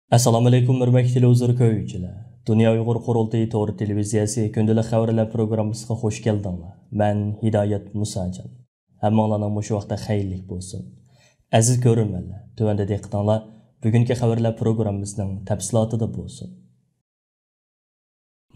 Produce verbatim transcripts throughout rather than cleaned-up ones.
ئەسسالامۇئەلەيكۇم، ھۆرمەتلىك تېلېۋىزور كۆرگۈچىلەر. دۇنيا ئۇيغۇر قۇرۇلتىيى تور تېلېۋىزىيەسى كۈندىلىك خەۋەرلەر پروگراممىسىغا خۇش كەلدىڭلار. مەن ھىدايەت مۇساجان. ھەممىڭلارنىڭ مۇشۇ ۋاقتى خەيرلىك بولسۇن. ئەزىز كۆرۈرمەنلەر، تۆۋەندە دىققىتىڭلار بۈگۈنكى خەۋەرلەر پروگراممىسىنىڭ تەپسىلاتىدا بولسۇن.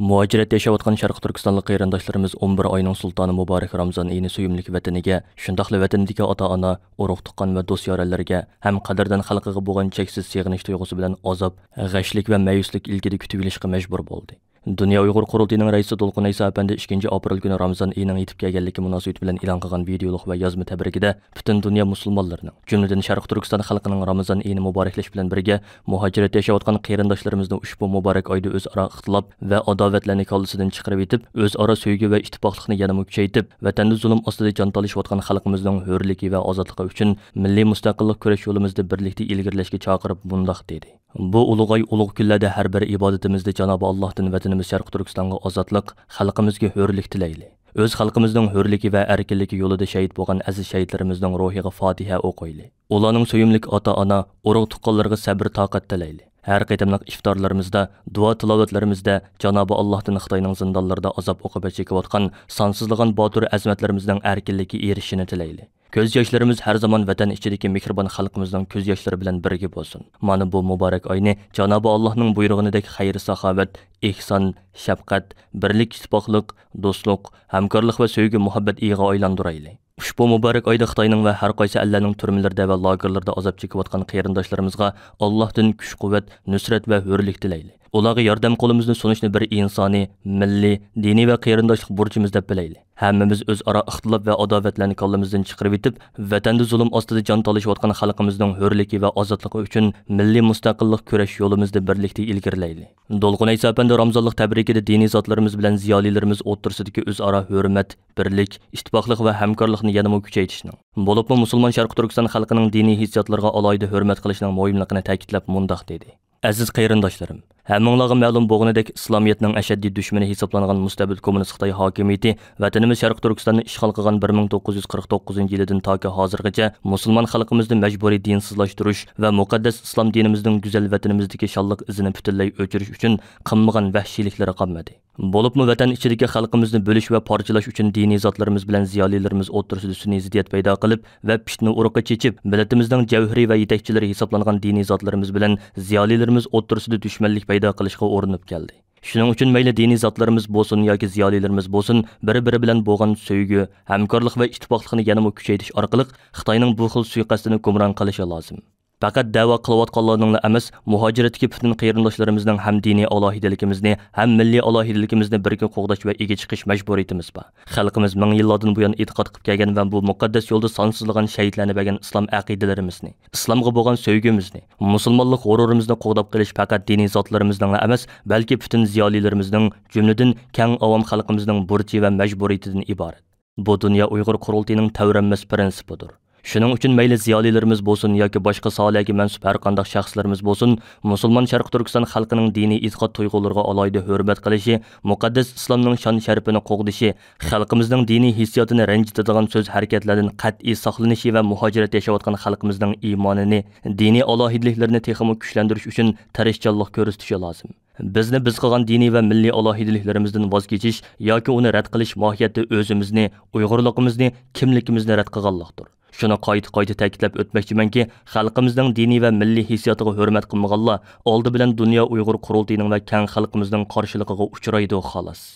مۇھاجىرەتتە ياشاۋاتقان شەرقىي تۈركىستانلىق قېرىنداشلىرىمىز ئون بىر ئاينىڭ سۇلتانى مۇبارەك رامىزان ئېيىنى سۆيۈملۈك ۋەتىنىگە، شۇنداقلا ۋەتىنىدىكى ئاتا-ئانا، ئۇرۇق-تۇغقان ۋە دوست-يارەنلىرىگە ھەم قەدىردان خەلقىگە بولغان چەكسىز سېغىنىش تۇيغۇسى بىلەن ئازاب، غەشلىك ۋە مەيۈسلۈك ئىلكىدە كۈتۈۋېلىشقا مەجبۇر بولدى. دۇنيا ئۇيغۇر قۇرۇلتىيىنىڭ رەئىسى دولقۇن ئەيسا ئەپەندى ئىككىنچى ئاپرېل كۈنى رامىزان ئېيىنىڭ يېتىپ كەلگەنلىكى مۇناسىۋىتى بىلەن ئېلان قىلغان ۋىدېئولۇق ۋە يازما تەبرىكىدە پۈتۈن دۇنيا مۇسۇلمانلىرىنىڭ، جۈملىدىن شەرقىي تۈركىستان خەلقىنىڭ رامىزان ئېيىنى مۇبارەكلەش بىلەن بىرگە، مۇھاجىرەتتە ياشاۋاتقان قېرىنداشلىرىمىزنى ئۇشبۇ مۇبارەك ئايدا ئۆزئارا ئىختىلاپ ۋە ئاداۋەتلەرنى كاللىسىدىن چىقىرىۋېتىپ، ئۆزئارا سۆيگۈ ۋە ئىتتىپاقلىقنى يەنىمۇ كۈچەيتىپ، ۋەتەندە زۇلۇم ئاستىدا جان تالىشىۋاتقان خەلقىمىزنىڭ ھۆرلۈكى ۋە ئازادلىقى ئۈچۈن مىللىي مۇستەقىللىق كۈرەش يولىمىزدا بىرلىكتە ئىلگىرىلەشكە چاقىرىپ مۇنداق دېدى: بۇ ئۇلۇغ ئاي، ئۇلۇغ كۈنلەردە ھەر بىر ئىبادىتىمىزدە جانابى ئاللاھتىن ۋەتىنىمىز شەرقىي تۈركىستانغا ئازادلىق، خەلقىمىزگە ھۆرلۈك تىلەيلى. ئۆز خەلقىمىزنىڭ ھۆرلۈكى ۋە ئەركىنلىكى يولىدا شەھىت بولغان ئەزىز شەھىتلىرىمىزنىڭ روھىغا فاتىھە ئوقۇيلى. ئۇلارنىڭ سۆيۈملۈك ئاتا-ئانا، ئۇرۇق-تۇغقانلىرىغا سەبرى تاقەت تىلەيلى. ھەر قېتىملىق ئىفتارلىرىمىزدا، دۇئا تىلاۋەتلىرىمىزدە جانابى ئاللاھتىن خىتاينىڭ زىندانلىرىدا ئازاب-ئوقۇبەت چېكىۋاتقان سانسىزلىغان باتۇر ئەزىمەتلىرىمىزنىڭ ئەركىنلىككە ئېرىشىشىنى تىلەيلى. كۆز ياشلىرىمىز ھەر زامان ۋەتەن ئىچىدىكى مېھرىبان خەلقىمىزنىڭ كۆز ياشلىرى بىلەن بىرگە بولسۇن. مانا بۇ مۇبارەك ئاينى جانابى ئاللاھنىڭ بۇيرۇغىنىدەك خەير-ساخاۋەت، ئېھسان، شەپقەت، بىرلىك-ئىتتىپاقلىق، دوستلۇق، ھەمكارلىق ۋە سۆيگۈ-مۇھەببەت ئېيىغا ئايلاندۇرايلى. ئۇشبۇ مۇبارەك ئايدا خىتاينىڭ ۋە ھەر قايسى ئەللەرنىڭ تۈرمىلىرىدە ۋە لاگېرلىرىدا ئازاب چېكىۋاتقان قېرىنداشلىرىمىزغا ئاللاھتىن كۈچ-قۇۋۋەت، نۇسرەت ۋە ھۆرلۈك تىلەيلى. ئۇلارغا ياردەم قولىمىزنى سۇنۇشنى بىر ئىنسانىي، مىللىي، دىنىي ۋە قېرىنداشلىق بۇرچىمىز دەپ بىلەيلى. ھەممىمىز ئۆزئارا ئىختىلاپ ۋە ئاداۋەتلەرنى كاللىمىزدىن چىقىرىۋېتىپ، ۋەتەندە زۇلۇم ئاستىدا جان تالىشىۋاتقان خەلقىمىزنىڭ ھۆرلۈكى ۋە ئازادلىقى ئۈچۈن مىللىي مۇستەقىللىق كۈرەش يولىمىزدا بىرلىكتە ئىلگىرىلەيلى. دولقۇن ئەيسا ئەپەندى رامىزانلىق تەبرىكىدە دىنىي زاتلىرىمىز بىلەن زىيالىيلىرىمىز ئوتتۇرىسىدىكى ئۆزئارا ھۆرمەت، بىرلىك، ئىتتىپاقلىق ۋە ھەمكارلىقنى يەنىمۇ كۈچەيتىشنىڭ، بولۇپمۇ مۇسۇلمان شەرقىي تۈركىستان خەلقىنىڭ دىنىي ھېسسىياتلىرىغا ئالاھىدە ھۆرمەت قىلىشنىڭ مۇھىملىقىنى تەكىتلەپ مۇنداق دېدى: ئەزىز قېرىنداشلىرىم، ھەممىڭلارغا مەلۇم بولغىنىدەك، ئىسلامىيەتنىڭ ئەشەددىي دۈشمىنى ھېسابلانغان مۇستەبىت كوممۇنىست خىتاي ھاكىمىيىتى ۋەتىنىمىز شەرقىي تۈركىستاننى ئىشغال قىلغان بىر مىڭ توققۇز يۈز قىرىق توققۇزىنچى يىلىدىن تاكى ھازىرغىچە مۇسۇلمان خەلقىمىزنى مەجبۇرىي دىنسىزلاشتۇرۇش ۋە مۇقەددەس ئىسلام دىنىمىزنىڭ گۈزەل ۋەتىنىمىزدىكى شانلىق ئىزىنى پۈتۈنلەي ئۆچۈرۈش ئۈچۈن قىلمىغان ۋەھشىيلىكلىرى قالمىدى. بولۇپمۇ ۋەتەن ئىچىدىكى خەلقىمىزنى بۆلۈش ۋە پارچىلاش ئۈچۈن دىنىي زاتلىرىمىز بىلەن زىيالىيلىرىمىز ئوتتۇرىسىدا سۈنئىي زىددىيەت پەيدا قىلىپ ۋە پىتنە ئۇرۇقى چېچىپ، مىللىتىمىزنىڭ جەۋھىرى ۋە يېتەكچىلىرى ھېسابلانغان دىنىي زاتلىرىمىز بىلەن زىيالىيلىرىمىز ئوتتۇرىسىدا دۈشمەنلىك پەيدا قىلىشقا ئۇرۇنۇپ كەلدى. شۇنىڭ ئۈچۈن مەيلى دىنىي زاتلىرىمىز بولسۇن ياكى زىيالىيلىرىمىز بولسۇن، بىر-بىرى بىلەن بولغان سۆيگۈ، ھەمكارلىق ۋە ئىتتىپاقلىقنى يەنىمۇ كۈچەيتىش ئارقىلىق خىتاينىڭ بۇ خىل سۇيىقەستىنى گۇمران قىلىشى لازىم. پەقەت دەۋا قىلىۋاتقانلارنىڭلا ئەمەس، مۇھاجىرەتتىكى پۈتۈن قېرىنداشلىرىمىزنىڭ ھەم دىنىي ئالاھىدىلىكىمىزنى، ھەم مىللىي ئالاھىدىلىكىمىزنى بىرگە قوغداش ۋە ئىگە چىقىش مەجبۇرىيىتىمىز بار. خەلقىمىز مىڭ يىللاردىن بۇيان ئېتىقاد قىلىپ كەلگەن ۋە بۇ مۇقەددەس يولدا سانسىزلىغان شەھىدلەرنى بەرگەن ئىسلام ئەقىدىلىرىمىزنى، ئىسلامغا بولغان سۆيگۈمىزنى، مۇسۇلمانلىق غۇرۇرىمىزنى قوغداپ قېلىش پەقەت دىنىي زاتلىرىمىزنىڭلا ئەمەس، بەلكى پۈتۈن زىيالىيلىرىمىزنىڭ، جۈملىدىن كەڭ ئاۋام خەلقىمىزنىڭ بۇرچى ۋە مەجبۇرىيىتىدىن ئىبارەت. بۇ دۇنيا ئۇيغۇر قۇرۇلتىيىنىڭ تەۋرەنمەس پىرىنسىپىدۇر. شۇنىڭ ئۈچۈن مەيلى زىيالىيلىرىمىز بولسۇن ياكى باشقا ساھەلەرگە مەنسۇپ ھەرقانداق شەخسلىرىمىز بولسۇن، مۇسۇلمان شەرقىي تۈركىستان خەلقىنىڭ دىنىي ئېتىقاد تۇيغۇلىرىغا ئالاھىدە ھۆرمەت قىلىشى، مۇقەددەس ئىسلامنىڭ شان-شەرىپىنى قوغدىشى، خەلقىمىزنىڭ دىنىي ھېسسىياتىنى رەنجىتىدىغان سۆز-ھەرىكەتلەردىن قەتئىي ساقلىنىشى ۋە مۇھاجىرەتتە ياشاۋاتقان خەلقىمىزنىڭ ئىمانىنى، دىنىي ئالاھىدىلىكلىرىنى تېخىمۇ كۈچلەندۈرۈش ئۈچۈن تىرىشچانلىق كۆرسىتىشى لازىم. بىزنى بىز قىلغان دىنىي ۋە مىللىي ئالاھىدىلىكلىرىمىزدىن ۋاز كېچىش ياكى ئۇنى رەت قىلىش ماھىيەتتە ئۆزىمىزنى، ئۇيغۇرلۇقىمىزنى، كىملىكىمىزنى رەت قىلغانلىقتۇر. شۇنى قايتا-قايتا تەكىتلەپ ئۆتمەكچىمەنكى، خەلقىمىزنىڭ دىنىي ۋە مىللىي ھېسسىياتىغا ھۆرمەت قىلمىغانلار ئالدى بىلەن دۇنيا ئۇيغۇر قۇرۇلتىيىنىڭ ۋە كەڭ خەلقىمىزنىڭ قارشىلىقىغا ئۇچرايدۇ، خالاس.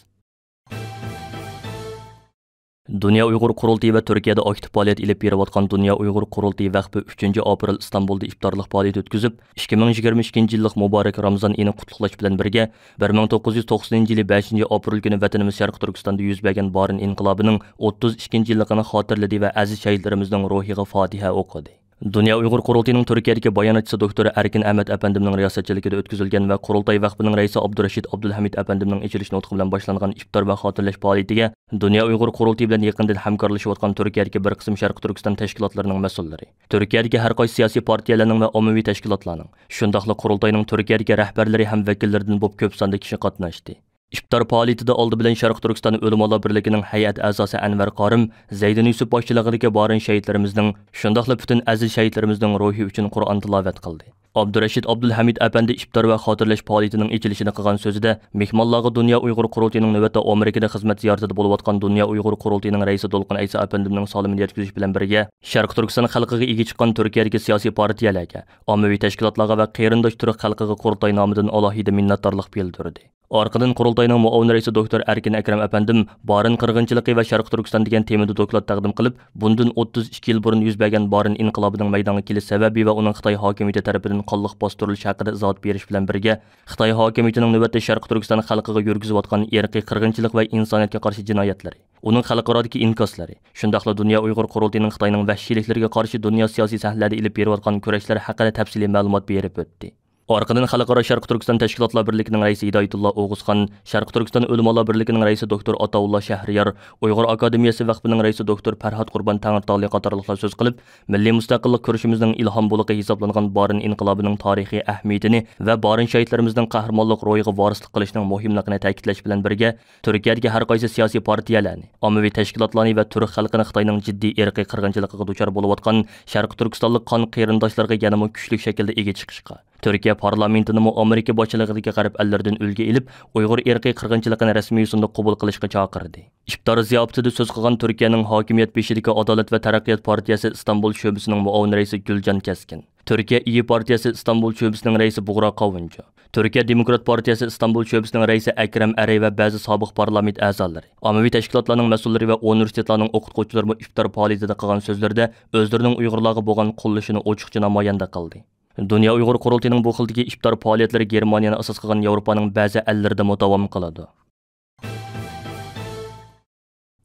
دۇنيا ئۇيغۇر قۇرۇلتىيى ۋە تۈركىيەدە ئاكتىپ پائالىيەت ئېلىپ بېرىۋاتقان دۇنيا ئۇيغۇر قۇرۇلتىيى ۋەقپى ئۈچىنچى ئاپرېل ئىستانبۇلدا ئىپتارلىق پائالىيىتى ئۆتكۈزۈپ، ئىككى مىڭ يىگىرمە ئىككىنچى يىللىق مۇبارەك رامىزان ئېيىنى قۇتلۇقلاش بىلەن بىرگە، بىر مىڭ توققۇز يۈز توقسىنىنچى يىلى بەشىنچى ئاپرېل كۈنى ۋەتىنىمىز شەرقىي تۈركىستاندا يۈز بەرگەن بارىن ئىنقىلابىنىڭ ئوتتۇز ئىككىنچى يىللىقىنى خاتىرىلىدى ۋە ئەزىز شەھىدلىرىمىزنىڭ روھىغا فاتىھە ئوقۇدى. دۇنيا ئۇيغۇر قۇرۇلتىيىنىڭ تۈركىيەدىكى باياناتچىسى دوكتور ئەركىن ئەمەت ئەپەندىمنىڭ رىياسەتچىلىكىدە ئۆتكۈزۈلگەن ۋە قۇرۇلتاي ۋەقپىنىڭ رەئىسى ئابدۇرەشىت ئابدۇلھەمىد ئەپەندىمنىڭ ئېچىلىش نۇتقى بىلەن باشلانغان ئىپتار ۋە خاتىرىلەش پائالىيىتىگە دۇنيا ئۇيغۇر قۇرۇلتىيى بىلەن يېقىندىن ھەمكارلىشىۋاتقان تۈركىيەدىكى بىر قىسىم شەرقىي تۈركىستان تەشكىلاتلىرىنىڭ مەسئۇللىرى، تۈركىيەدىكى ھەر قايسى سىياسىي پارتىيەلەرنىڭ ۋە ئاممىۋى تەشكىلاتلارنىڭ، شۇنداقلا قۇرۇلتاينىڭ تۈركىيەدىكى رەھبەرلىرى ھەم ۋەكىللىرىدىن بولۇپ كۆپ ساندا كىشى قاتناشتى. ئىپتار پائالىيىتىدە ئالدى بىلەن شەرقىي تۈركىستان ئۆلىمالار بىرلىكىنىڭ ھەيئەت ئەزاسى ئەنۋەر قارىم، زەيدىن يۈسۈپ باشچىلىقىدىكى بارىن شېھىتلىرىمىزنىڭ، شۇنداقلا پۈتۈن ئەزىز شېھىتلىرىمىزنىڭ روھى ئۈچۈن قۇرئان تىلاۋەت قىلدى. ئابدۇرەشىت ئابدۇلھەمىد ئەپەندى ئىپتار ۋە خاتىرىلەش پائالىيىتىنىڭ ئېچىلىشىدا قىلغان سۆزىدە، مېھمانلارغا دۇنيا ئۇيغۇر قۇرۇلتىيىنىڭ نۆۋەتتە ئامېرىكىدا خىزمەت زىيارىتىدە بولۇۋاتقان دۇنيا ئۇيغۇر قۇرۇلتىيىنىڭ رەئىسى دولقۇن ئەيسا ئەپەندىمنىڭ سالىمىنى يەتكۈزۈش بىلەن بىرگە، شەرقىي تۈركىستان خەلقىگە ئىگە چىققان تۈركىيەدىكى سىياسىي پارتىيەلەرگە، ئاممىۋى تەشكىلاتلارغا ۋە قېرىنداش تۈرك خەلقىگە قۇرۇلتاي نامىدىن ئالاھىدە مىننەتدارلىق بىلدۈردى. ئارقىدىن قۇرۇلتاينىڭ مۇئاۋىن رەئىسى دوكتور ئەركىن ئەكرەم ئەپەندىم بارىن قىرغىنچىلىقى ۋە شەرقىي تۈركىستان دېگەن تېمىدا دوكلات تەقدىم قىلىپ، بۇندىن ئوتتۇز ئىككى يىل بۇرۇن يۈز بەرگەن بارىن ئىنقىلابىنىڭ مەيدانغا كېلىش سەۋەبى ۋە ئۇنىڭ خىتاي ھاكىمىيىتى تەرىپىدىن قانلىق باستۇرۇلۇشى ھەققىدە ئىزاھات بېرىش بىلەن بىرگە، خىتاي ھاكىمىيىتىنىڭ نۆۋەتتە شەرقىي تۈركىستان خەلقىگە يۈرگۈزۈۋاتقان ئىرقىي قىرغىنچىلىق ۋە ئىنسانىيەتكە قارشى جىنايەتلىرى، ئۇنىڭ خەلقئارادىكى ئىنكاسلىرى، شۇنداقلا دۇنيا ئۇيغۇر قۇرۇلتىيىنىڭ خىتاينىڭ ۋەھشىيلىكلىرىگە قارشى دۇنيا سىياسىي سەھنىلەردە ئېلىپ بېرىۋاتقان كۈرەشلىرى ھەققىدە تەپسىلىي مەلۇمات بېرىپ ئۆتتى. ئارقىدىن خەلقئارا شەرقىي تۈركىستان تەشكىلاتلار بىرلىكىنىڭ رەئىسى ھىدايەتۇللا ئوغۇزخان، شەرقىي تۈركىستان ئۆلىمالار بىرلىكىنىڭ رەئىسى دوكتور ئاتاۋۇللا شەھرىيار، ئۇيغۇر ئاكادېمىيەسى ۋەقپىنىڭ رەئىسى دوكتور پەرھات قۇربان تەڭرىتاغلى قاتارلىقلار سۆز قىلىپ، مىللىي مۇستەقىللىق كۈرىشىمىزنىڭ ئىلھام بۇلىقى ھېسابلانغان بارىن ئىنقىلابىنىڭ تارىخىي ئەھمىيىتىنى ۋە بارىن شەھىتلىرىمىزنىڭ قەھرىمانلىق روھىغا ۋارىسلىق قىلىشنىڭ مۇھىملىقىنى تەكىتلەش بىلەن بىرگە، تۈركىيەدىكى ھەر قايسى سىياسىي پارتىيەلەرنى، ئاممىۋى تەشكىلاتلارنى ۋە تۈرك خەلقىنى خىتاينىڭ جىددىي ئىرقىي قىرغىنچىلىقىغا دۇچار بولۇۋاتقان شەرقىي تۈركىستانلىق قان قېرىنداشلارغا يەنىمۇ كۈچلۈك شەكىلدە ئىگە چىقىشقا، تۈركىيە پارلامېنتىنىمۇ ئامېرىكا باشچىلىقىدىكى غەرب ئەللىرىدىن ئۈلگە ئېلىپ، ئۇيغۇر ئىرقىي قىرغىنچىلىقىنى رەسمىي يوسۇندا قوبۇل قىلىشقا چاقىردى. ئىپتار زىياپىتىدە سۆز قىلغان تۈركىيەنىڭ ھاكىمىيەت بېشىدىكى ئادالەت ۋە تەرەققىيات پارتىيەسى ئىستانبۇل شۆبىسىنىڭ مۇئاۋىن رەئىسى گۈلجان كەسكىن، تۈركىيە ئىيى پارتىيەسى ئىستانبۇل شۆبىسىنىڭ رەئىسى بۇغرا قاۋۇنچۇ، تۈركىيە دېموكرات پارتىيەسى ئىستانبۇل شۆبىسىنىڭ رەئىسى ئەكرەم ئەرى ۋە بەزى سابىق پارلامېنت ئەزالىرى، ئاممىۋى تەشكىلاتلارنىڭ مەسئۇللىرى ۋە ئۇنىۋېرسىتېتلارنىڭ ئوقۇتقۇچىلىرىمۇ ئىپتار پائالىيىتىدە قىلغان سۆزلىرىدە ئۆزلىرىنىڭ ئۇيغۇرلارغا بولغان قوللىشىنى ئوچۇقچە نامايەندە قىلدى. دۇنيا ئۇيغۇر قۇرۇلتىيىنىڭ بۇ خىلدىكى ئىپتار پائالىيەتلىرى گېرمانىيەنى ئاساس قىلغان ياۋروپانىڭ بەزى ئەللىرىدىمۇ داۋام قىلىدۇ.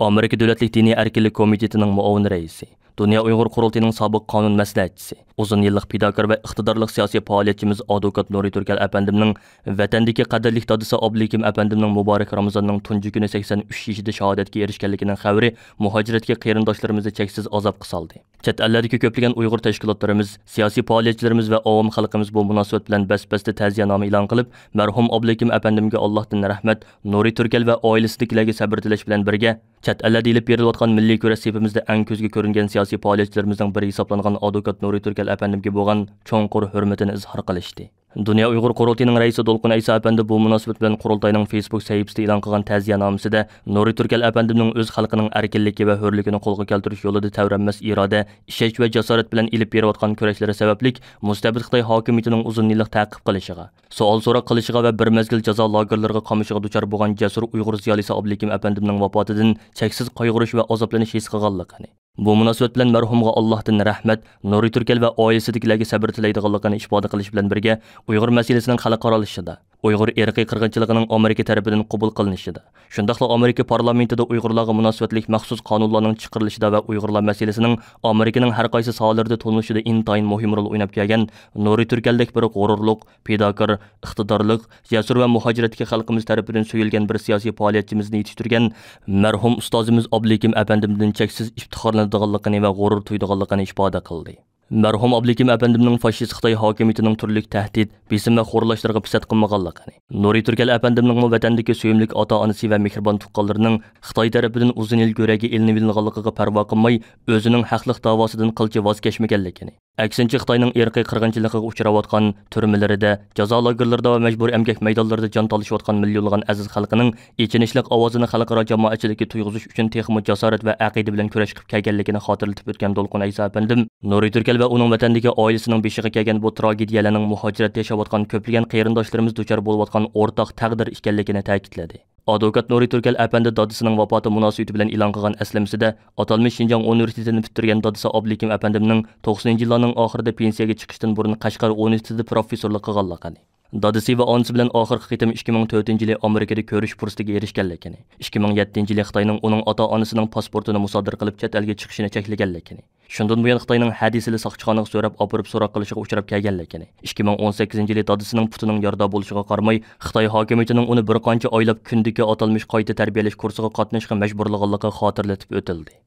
ئامېرىكا دۆلەتلىك دىنىي ئەركىنلىك كومىتېتىنىڭ مۇئاۋىن رەئىسى، دۇنيا ئۇيغۇر قۇرۇلتىيىنىڭ سابىق قانۇن مەسلىھەتچىسى، ئۇزۇن يىللىق پىداكار ۋە ئىقتىدارلىق سىياسىي پائالىيەتچىمىز ئادۋوكات نۇرى تۈركەل ئەپەندىمنىڭ ۋەتەندىكى قەدىرلىك دادىسى ئابلىكىم ئەپەندىمنىڭ مۇبارەك رامىزاننىڭ تۇنجى كۈنى سەكسەن ئۈچ يېشىدا شاھادەتكە ئېرىشكەنلىكىنىڭ خەۋىرى مۇھاجىرەتتىكى قېرىنداشلىرىمىزنى چەكسىز ئازابقا سالدى. چەت ئەللەردىكى كۆپلىگەن ئۇيغۇر تەشكىلاتلىرىمىز، سىياسىي پائالىيەتچىلىرىمىز ۋە ئاۋام خەلقىمىز بۇ مۇناسىۋەت بىلەن بەس-بەستە تەزىيەنامە ئېلان قىلىپ، مەرھۇم ئابلىكىم ئەپەندىمگە ئاللاھتىن رەھمەت، نۇرى تۈركەل ۋە ئائىلىسىدىكىلەرگە سەبرى تىلەش بىلەن بىرگە، چەت ئەللەردە ئېلىپ بېرىلىۋاتقان مىللىي كۈرەش سېپىمىزدە ئەڭ كۆزگە كۆرۈنگەن سىياسىي پائالىيەتچىلىرىمىزنىڭ بىرى ھېسابلانغان ئادۋوكات نۇرى تۈركەل ئەپەندىمگە بولغان چوڭقۇر ھۆرمىتىنى ئىزھار قىلىشتى. دۇنيا ئۇيغۇر قۇرۇلتىيىنىڭ رەئىسى دولقۇن ئەيسا ئەپەندى بۇ مۇناسىۋەت بىلەن قۇرۇلتاينىڭ فېيسبۇك سەھىپىسىدە ئېلان قىلغان تەزىيەنامىسىدە، نۇرى تۈركەل ئەپەندىمنىڭ ئۆز خەلقىنىڭ ئەركىنلىكى ۋە ھۆرلۈكىنى قولغا كەلتۈرۈش يولىدا تەۋرەنمەس ئىرادە، ئىشەنچ ۋە جاسارەت بىلەن ئېلىپ بېرىۋاتقان كۈرەشلىرى سەۋەبلىك، مۇستەبىت خىتاي ھاكىمىيىتىنىڭ ئۇزۇن يىللىق تەقىب قىلىشىغا، سوئال-سوراق قىلىشىغا ۋە بىر مەزگىل جازا لاگېرلىرىغا قامىشىغا دۇچار بولغان جەسۇر ئۇيغۇر زىيالىيسى ئابلىكىم ئەپەندىمنىڭ ۋاپاتىدىن چەكسىز قايغۇرۇش ۋە ئازابلىنىش ھېس قىلغانلىقىنى، بۇ مۇناسىۋەت بىلەن مەرھۇمغا ئاللاھتىن رەھمەت، نۇرى تۈركەل ۋە ئائىلىسىدىكىلەرگە سەبرى تىلەيدىغانلىقىنى ئىپادە قىلىش بىلەن بىرگە، ئۇيغۇر مەسىلىسىنىڭ خەلقئارالىشىشىدا، ئۇيغۇر ئىرقىي قىرغىنچىلىقىنىڭ ئامېرىكا تەرىپىدىن قوبۇل قىلىنىشىدا، شۇنداقلا ئامېرىكا پارلامېنتىدا ئۇيغۇرلارغا مۇناسىۋەتلىك مەخسۇس قانۇنلارنىڭ چىقىرىلىشىدا ۋە ئۇيغۇرلار مەسىلىسىنىڭ ئامېرىكىنىڭ ھەر قايسى ساھەلىرىدە تونۇلۇشىدا ئىنتايىن مۇھىم رول ئويناپ كەلگەن نۇرى تۈركەلدەك بىر غۇرۇرلۇق، پىداكار، ئىقتىدارلىق، جەسۇر ۋە مۇھاجىرەتتىكى خەلقىمىز تەرىپىدىن سۆيۈلگەن بىر سىياسىي پائالىيەتچىمىزنى يېتىشتۈرگەن مەرھۇم ئۇستازىمىز ئابلىكىم ئەپەندىمدىن چەكسىز ئىپتىخارلىنىدىغانلىقىنى ۋە غۇرۇر تۇيىدىغانلىقىنى ئىپادە قىلدى. مەرھۇم ئابلىكىم ئەپەندىمنىڭ فاشىست خىتاي ھاكىمىيىتىنىڭ تۈرلۈك تەھدىت، بېسىم ۋە خورلاشلىرىغا پىسەت قىلمىغانلىقىنى، نۇرى تۈركەل ئەپەندىمنىڭمۇ ۋەتەندىكى سۆيۈملۈك ئاتا-ئانىسى ۋە مېھرىبان تۇغقانلىرىنىڭ خىتاي تەرىپىدىن ئۇزۇن يىل گۆرەگە ئېلىنىۋېلىنغانلىقىغا پەرۋا قىلماي، ئۆزىنىڭ ھەقلىق داۋاسىدىن قىلچە ۋاز كەچمىگەنلىكىنى، ئەكسىنچە، خىتاينىڭ ئىرقىي قىرغىنچىلىقىغا ئۇچراۋاتقان، تۈرمىلىرىدە، جازا لاگېرلىرىدا ۋە مەجبۇرىي ئەمگەك مەيدانلىرىدا جان تالىشىۋاتقان مىليونلىغان ئەزىز خەلقىنىڭ ئېچىنىشلىق ئاۋازىنى خەلقئارا جامائەتچىلىككە تۇيغۇزۇش ئۈچۈن تېخىمۇ جاسارەت ۋە ئەقىدە بىلەن كۈرەش قىلىپ كەلگەنلىكىنى خاتىرىلىتىپ ئۆتكەن دولقۇن ئەيسا ئەپەندىم، نۇرى تۈركەل ۋە ئۇنىڭ ۋەتەندىكى ئائىلىسىنىڭ بېشىغا كەلگەن بۇ تراگېدىيەلەرنىڭ مۇھاجىرەتتە ياشاۋاتقان كۆپلىگەن قېرىنداشلىرىمىز دۇچار بولۇۋاتقان ئورتاق تەقدىر ئىكەنلىكىنى تەكىتلىدى. ئادۋوكات نۇرى تۈركەل ئەپەندى دادىسىنىڭ ۋاپاتى مۇناسىۋىتى بىلەن ئېلان قىلغان ئەسلىمىسىدە، ئاتالمىش شىنجاڭ ئۇنىۋېرسىتېتىنى پۈتتۈرگەن دادىسى ئابلىكىم ئەپەندىمنىڭ توقسىنىنچى يىللارنىڭ ئاخىرىدا پېنسىيەگە چىقىشتىن بۇرۇن قەشقەر ئۇنىۋېرسىتېتىدا پروفېسسورلۇق قىلغانلىقىنى، دادىسى ۋە ئانىسى بىلەن ئاخىرقى قېتىم ئىككى مىڭ تۆتىنچى يىلى ئامېرىكىدا كۆرۈشۈش پۇرسىتىگە ئېرىشكەنلىكىنى، ئىككى مىڭ يەتتىنچى يىلى خىتاينىڭ ئۇنىڭ ئاتا-ئانىسىنىڭ پاسپورتىنى مۇسادىرە قىلىپ، چەت ئەلگە چىقىشىنى چەكلىگەنلىكىنى، شۇندىن بۇيان خىتاينىڭ ھەدىسىلى ساقچىخانىغا سۆرەپ ئاپىرىپ سوراق قىلىشىغا ئۇچراپ كەلگەنلىكىنى، ئىككى مىڭ ئون سەككىزىنچى يىلى دادىسىنىڭ پۇتىنىڭ يارىدار بولۇشىغا قارىماي، خىتاي ھاكىمىيىتىنىڭ ئۇنى بىر قانچە ئايلاپ كۈندىكى ئاتالمىش قايتا تەربىيەلەش كۇرسىغا قاتنىشىشقا مەجبۇرلىغانلىقى خاتىرىلىتىپ ئۆتۈلدى.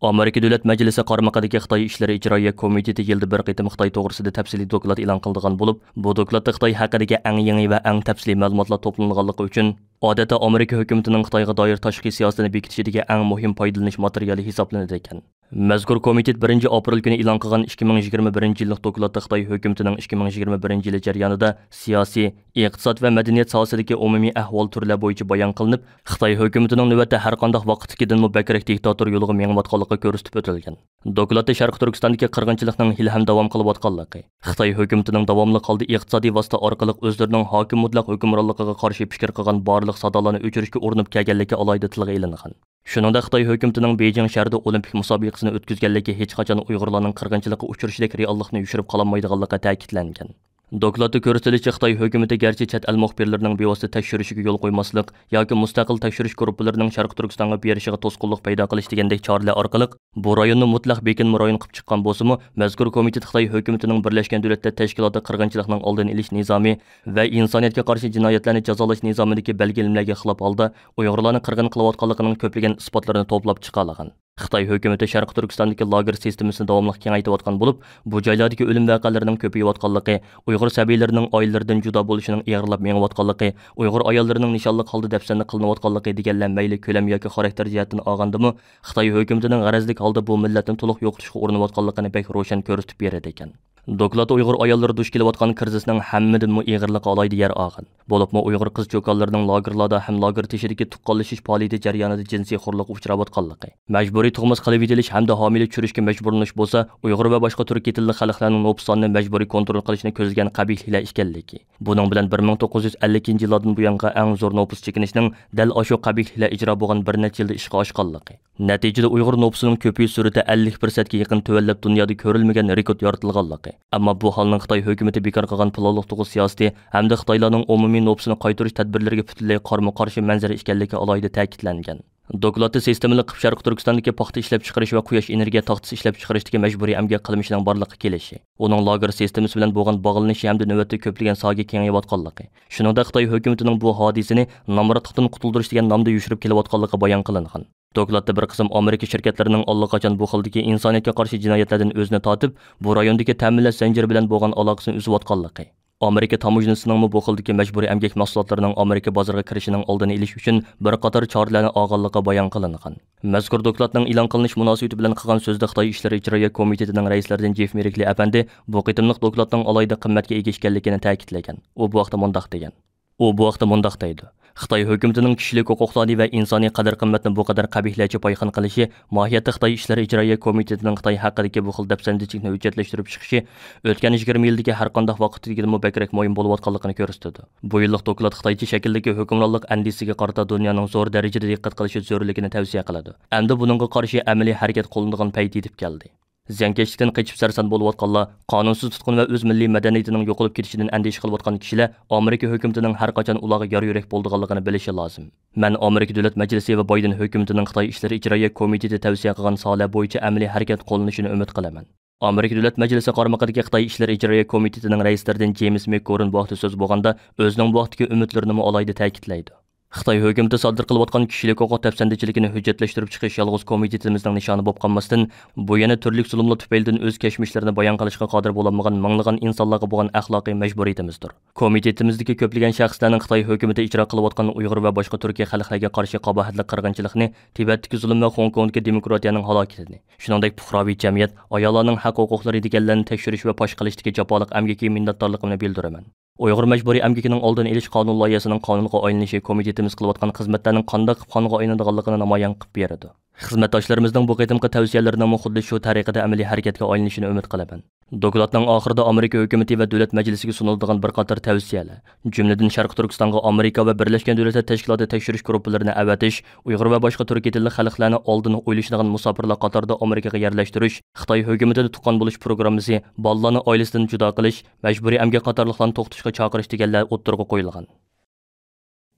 ئامېرىكا دۆلەت مەجلىسى قارمىقىدىكى خىتاي ئىشلىرى ئىجرائىيە كومىتېتى يىلدا بىر قېتىم خىتاي توغرىسىدا تەپسىلىي دوكلات ئېلان قىلىدىغان بولۇپ، بۇ دوكلاتتا خىتاي ھەققىدىكى ئەڭ يېڭى ۋە ئەڭ تەپسىلىي مەلۇماتلار توپلىنىدىغانلىقى ئۈچۈن، ئادەتتە ئامېرىكا ھۆكۈمىتىنىڭ خىتايغا دائىر تاشقى سىياسىتىنى بېكىتىشىدىكى ئەڭ مۇھىم پايدىلىنىش ماتېرىيالى ھېسابلىنىدىكەن. مەزكۇر كومىتېت بىرىنچى ئاپرېل كۈنى ئېلان قىلغان ئىككى مىڭ يىگىرمە بىرىنچى يىللىق دوكلاتتا خىتاي ھۆكۈمىتىنىڭ ئىككى مىڭ يىگىرمە بىرىنچى يىلى جەريانىدا سىياسىي، ئىقتىساد ۋە مەدەنىيەت ساھەسىدىكى ئومۇمىي ئەھۋال تۈرلەر بويىچە بايان قىلىنىپ، خىتاي ھۆكۈمىتىنىڭ نۆۋەتتە ھەرقانداق ۋاقىتتىكىدىنمۇ بەكرەك دىكتاتور يولىغا مېڭىۋاتقانلىقى كۆرسىتىپ ئۆتۈلگەن. دوكلاتتا شەرقىي تۈركىستاندىكى قىرغىنچىلىقنىڭ ھېلىھەم داۋام قىلىۋاتقانلىقى، خىتاي ھۆكۈمىتىنىڭ داۋاملىق ھالدا ئىقتىسادىي ۋاسىتە ئارقىلىق ئۆزلىرىنىڭ ھاكىم مۇتلەق ھۆكۈمرانلىقىغا قارشى پىكىر قىلغان بارلىق سادالارنى ئۆچۈرۈشكە ئۇرۇنۇپ كەلگەنلىكى ئالاھىدە تىلغا ئېلىنغان. شۇنىڭدەك خىتاي ھۆكۈمىتىنىڭ بېيجىڭ شەھىرىدە ئولىمپىك مۇسابىقىسىنى ئۆتكۈزگەنلىكى ھېچقاچان ئۇيغۇرلارنىڭ قىرغىنچىلىققا ئۇچرىشىدەك رېئاللىقنى يوشۇرۇپ قالالمايدىغانلىقى تەكىتلەنگەن. دوكلاتتا كۆرسىتىلىشىچە، خىتاي ھۆكۈمىتى گەرچە چەت ئەل مۇخبىرلىرىنىڭ بىۋاسىتە تەكشۈرۈشىگە يول قويماسلىق ياكى مۇستەقىل تەكشۈرۈش گۇرۇپپىلىرىنىڭ شەرقىي تۈركىستانغا بېرىشىغا توسقۇنلۇق پەيدا قىلىش دېگەندەك چارىلەر ئارقىلىق بۇ رايوننى مۇتلەق بېكىنمە رايون قىلىپ چىققان بولسىمۇ، مەزكۇر كومىتېت خىتاي ھۆكۈمىتىنىڭ بىرلەشكەن دۆلەتلەر تەشكىلاتى قىرغىنچىلىقنىڭ ئالدىنى ئېلىش نىزامى ۋە ئىنسانىيەتكە قارشى جىنايەتلەرنى جازالاش نىزامىدىكى بەلگىلىمىلەرگە خىلاپ ھالدا ئۇيغۇرلارنى قىرغىن قىلىۋاتقانلىقىنىڭ كۆپلىگەن ئىسپاتلىرىنى توپلاپ چىقارلىغان. خىتاي ھۆكۈمىتى شەرقىي تۈركىستاندىكى لاگېر سىستېمىسىنى داۋاملىق كېڭەيتىۋاتقان بولۇپ، بۇ جايلاردىكى ئۆلۈم ۋەقەلىرىنىڭ كۆپىيىۋاتقانلىقى، ئۇيغۇر سەبىيلىرىنىڭ ئائىلىلىرىدىن جۇدا بولۇشىنىڭ ئېغىرلاپ مېڭىۋاتقانلىقى، ئۇيغۇر ئاياللىرىنىڭ نىشانلىق ھالدا دەپسەندە قىلىنىۋاتقانلىقى دېگەنلەر مەيلى كۆلەم ياكى خاراكتېر جەھەتتىن ئالغاندىمۇ، خىتاي ھۆكۈمىتىنىڭ غەرەزلىك ھالدا بۇ مىللەتنى تولۇق يوقىتىشقا ئۇرۇنۇۋاتقانلىقىنى بەك روشەن كۆرسىتىپ بېرىدىكەن. دوكلاتتا ئۇيغۇر ئاياللىرى دۇچ كېلىۋاتقان كىرىزىسنىڭ ھەممىدىنمۇ ئېغىرلىقى ئالاھىدە يەر ئالغان. بولۇپمۇ ئۇيغۇر قىز-چوكانلىرىنىڭ لاگېرلاردا ھەم لاگېر تېشىدىكى تۇغقانلىشىش پائالىيىتى جەريانىدا جىنسىي خورلۇققا ئۇچراۋاتقانلىقى، مەجبۇرىي تۇغماس قىلىۋېتىلىش ھەمدە ھامىلە چۈشۈرۈشكە مەجبۇرلىنىش بولسا ئۇيغۇر ۋە باشقا تۈركىي تىللىق خەلقلەرنىڭ نوپۇس سانىنى مەجبۇرىي كونترول قىلىشنى كۆزلىگەن قەبىھە ھىيلە ئىكەنلىكى، بۇنىڭ بىلەن بىر مىڭ توققۇز يۈز ئەللىكىنچى يىللاردىن بۇيانغا ئەڭ زور نوپۇس چېكىنىشنىڭ دەل ئاشۇ قەبىھ ھىيلە ئىجرا بولغان بىر نەچچە يىلدا ئىشقا ئاشقانلىقى، نەتىجىدە ئۇيغۇر نوپۇسىنىڭ كۆپىيىش سۈرئىتى ئەللىك پىرسەنتكە يېقىن تۆۋەنلەپ، دۇنيادا كۆرۈلمىگەن رېكورت يارىتىلغانلىقى، ئەمما بۇ ھالنىڭ خىتاي ھۆكۈمىتى بىكار قىلغان پىلانلىق تۇغۇت سىياسىتى ھەمدە خىتايلارنىڭ ئومۇمىي نوپۇسىنى قايتۇرۇش تەدبىرلىرىگە پۈتۈنلەي قارىمۇ قارشى مەنزىرە ئىكەنلىكى ئالاھىدە تەكىتلەنگەن. دوكلاتتا سىستېمىلىق قىلىپ شەرقىي تۈركىستاندىكى پاختا ئىشلەپچىقىرىش ۋە قۇياش ئېنېرگىيە تاختىسى ئىشلەپچىقىرىشتىكى مەجبۇرىي ئەمگەك قىلمىشىنىڭ بارلىققا كېلىشى، ئۇنىڭ لاگېر سىستېمىسى بىلەن بولغان باغلىنىشى ھەمدە نۆۋەتتە كۆپلىگەن ساھەگە كېڭىيىۋاتقانلىقى، شۇنىڭدەك خىتاي ھۆكۈمىتىنىڭ بۇ ھادىسىنى نامراتلىقتىن قۇتۇلدۇرۇش دېگەن نامدا يوشۇرۇپ كېلىۋاتقانلىقى بايان قىلىنغان. دوكلاتتا بىر قىسىم ئامېرىكا شىركەتلىرىنىڭ ئاللىقاچان بۇ خىلدىكى ئىنسانىيەتكە قارشى جىنايەتلەردىن ئۆزىنى تارتىپ، بۇ رايوندىكى تەمىنلەش زەنجىرى بىلەن بولغان ئالاقىسىنى ئۈزۈۋاتقانلىقى، ئامېرىكا تاموژنىسىنىڭمۇ بۇ خىلدىكى مەجبۇرىي ئەمگەك مەھسۇلاتلىرىنىڭ ئامېرىكا بازىرىغا كىرىشىنىڭ ئالدىنى ئېلىش ئۈچۈن بىر قاتار چارىلەرنى ئالغانلىقى بايان قىلىنغان. مەزكۇر دوكلاتنىڭ ئېلان قىلىنىش مۇناسىۋىتى بىلەن قىلغان سۆزىدە خىتاي ئىشلىرى ئىجرائىيە كومىتېتىنىڭ رەئىسلىرىدىن جېف مېركلى ئەپەندى بۇ قېتىملىق دوكلاتنىڭ ئالاھىدە قىممەتكە ئىگە ئىكەنلىكىنى تەكىتلىگەن. ئۇ بۇ ھەقتە مۇنداق دېگەن. ئۇ بۇ ھەقتە مۇنداق دەيدۇ، خىتاي ھۆكۈمىتىنىڭ كىشىلىك ھوقۇقلارنى ۋە ئىنسانىي قەدىر-قىممەتنى بۇ قەدەر قەبىھلەرچە پايخان قىلىشى، ماھىيەتتە خىتاي ئىشلىرى ئىجرائىيە كومىتېتىنىڭ خىتاي ھەققىدىكى بۇ خىل دەپسەندىچىلىكنى ھۆججەتلەشتۈرۈپ چىقىشى ئۆتكەن يىگىرمە يىلدىكى ھەرقانداق ۋاقىتتىكىدىنمۇ بەكرەك مۇھىم بولۇۋاتقانلىقىنى كۆرسىتىدۇ. بۇ يىللىق دوكلات خىتايچە شەكىلدىكى ھۆكۈمرانلىق ئەندىزىسىگە قارىتا دۇنيانىڭ زور دەرىجىدە دىققەت قىلىشى زۆرۈرلۈكىنى تەۋسىيە قىلىدۇ. ئەمدى بۇنىڭغا قارشى ئەمەلىي ھەرىكەت قوللىنىدىغان پەيت يېتىپ كەلدى. زىيانكەشلىكتىن قېچىپ سەرسان بولۇۋاتقانلار، قانۇنسىز تۇتقۇن ۋە ئۆز مىللىي مەدەنىيىتىنىڭ يوقىلىپ كېتىشىدىن ئەندىشە قىلىۋاتقان كىشىلەر ئامېرىكا ھۆكۈمىتىنىڭ ھەرقاچان ئۇلارغا يار-يۆلەك بولىدىغانلىقىنى بىلىشى لازىم. مەن ئامېرىكا دۆلەت مەجلىسى ۋە بايدېن ھۆكۈمىتىنىڭ خىتاي ئىشلىرى ئىجرائىيە كومىتېتى تەۋسىيە قىلغان ساھەلەر بويىچە ئەمەلىي ھەرىكەت قوللىنىشىنى ئۈمىد قىلىمەن. ئامېرىكا دۆلەت مەجلىسى قارمىقىدىكى خىتاي ئىشلىرى ئىجرائىيە كومىتېتىنىڭ رەئىسلىرىدىن جېيمىس مېكگورن بۇ ھەقتە سۆز بولغاندا، ئۆزىنىڭ بۇ ھەقتىكى ئۈمىدلىرىنىمۇ ئالاھىدە تەكىتلەيدۇ. خىتاي ھۆكۈمىتى سادىر قىلىۋاتقان كىشىلىك ھوقۇق دەپسەندىچىلىكىنى ھۆججەتلەشتۈرۈپ چىقىش يالغۇز كومىتېتىمىزنىڭ نىشانى بولۇپ قالماستىن، بۇ يەنە تۈرلۈك زۇلۇملار تۈپەيلىدىن ئۆز كەچمىشلىرىنى بايان قىلىشقا قادىر بولالمىغان مىڭلىغان ئىنسانلارغا بولغان ئەخلاقىي مەجبۇرىيىتىمىزدۇر. كومىتېتىمىزدىكى كۆپلىگەن شەخسلەرنىڭ خىتاي ھۆكۈمىتى ئىجرا قىلىۋاتقان ئۇيغۇر ۋە باشقا تۈركىي خەلقلەرگە قارشى قاباھەتلىك قىرغىنچىلىقنى، تىبەتتىكى زۇلۇم ۋە خوڭكوڭدىكى دېموكراتىيەنىڭ ھالاكىتىنى، شۇنىڭدەك پۇقراۋى جەمئىيەت، ئاياللارنىڭ ھەق-ھوقۇقلىرى دېگەنلەرنى تەكشۈرۈش ۋە پاش قىلىشتىكى جاپالىق ئەمگىكى مىننەتدارلىقىمنى بىلدۈرىمەن. ئۇيغۇر مەجبۇرىي ئەمگىكىنىڭ ئالدىنى ئېلىش قانۇن لايىھەسىنىڭ قانۇنغا ئايلىنىشى كومىتېتىمىز قىلىۋاتقان خىزمەتلەرنىڭ قانداق قىلىپ قانغا ئايلىنىدىغانلىقىنى نامايان قىلىپ بېرىدۇ. خىزمەتداشلىرىمىزنىڭ بۇ قېتىمقى تەۋسىيەلىرىنىڭمۇ خۇددى شۇ تەرىقىدە ئەمەلىي ھەرىكەتكە ئايلىنىشىنى ئۈمىد قىلىمەن. دوكلاتنىڭ ئاخىرىدا ئامېرىكا ھۆكۈمىتى ۋە دۆلەت مەجلىسىگە سۇنۇلىدىغان بىر قاتار تەۋسىيەلەر، جۈملىدىن شەرقىي تۈركىستانغا ئامېرىكا ۋە بىرلەشكەن دۆلەتلەر تەشكىلاتى تەكشۈرۈش گۇرۇپپىلىرىنى ئەۋەتىش، ئۇيغۇر ۋە باشقا تۈركىي تىللىق خەلقلەرنى ئالدىن ئويلىشىدىغان مۇساپىرلار قاتارىدا ئامېرىكىغا يەرلەشتۈرۈش، خىتاي ھۆكۈمىتىدە تۇغقان بولۇش پروگراممىسى، بالىلارنى ئائىلىسىدىن جۇدا قىلىش، مەجبۇرىي ئەمگەك قاتارلىقلارنى توختىتىشقا چاقىرىش دېگەنلەر ئوتتۇرىغا قويۇلغان.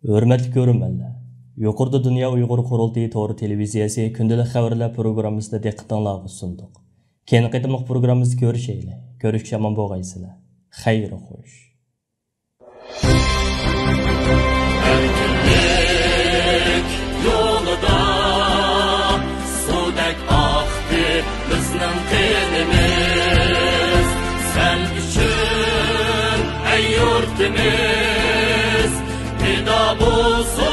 ھۆرمەتلىك كۆرۈرمەنلەر، يۇقىرىدا دۇنيا ئۇيغۇر قۇرۇلتىيى تور تېلېۋىزىيەسى كۈندىلىك خەۋەرلەر پروگراممىسىدا دىققىتىڭلارغا سۇندۇق. كېيىنكى قېتىملىق پروگراممىمىزدا كۆرۈشەيلى. كۆرۈشكىچە ئامان بولغايسىلەر. خەير خوش. ئەركىنلىك يولىدا سۇدەك ئاقتى بىزنىڭ قېنىمىز. سەن ئۈچۈن، ئەي يۇرتىمىز، پىدا بولسۇن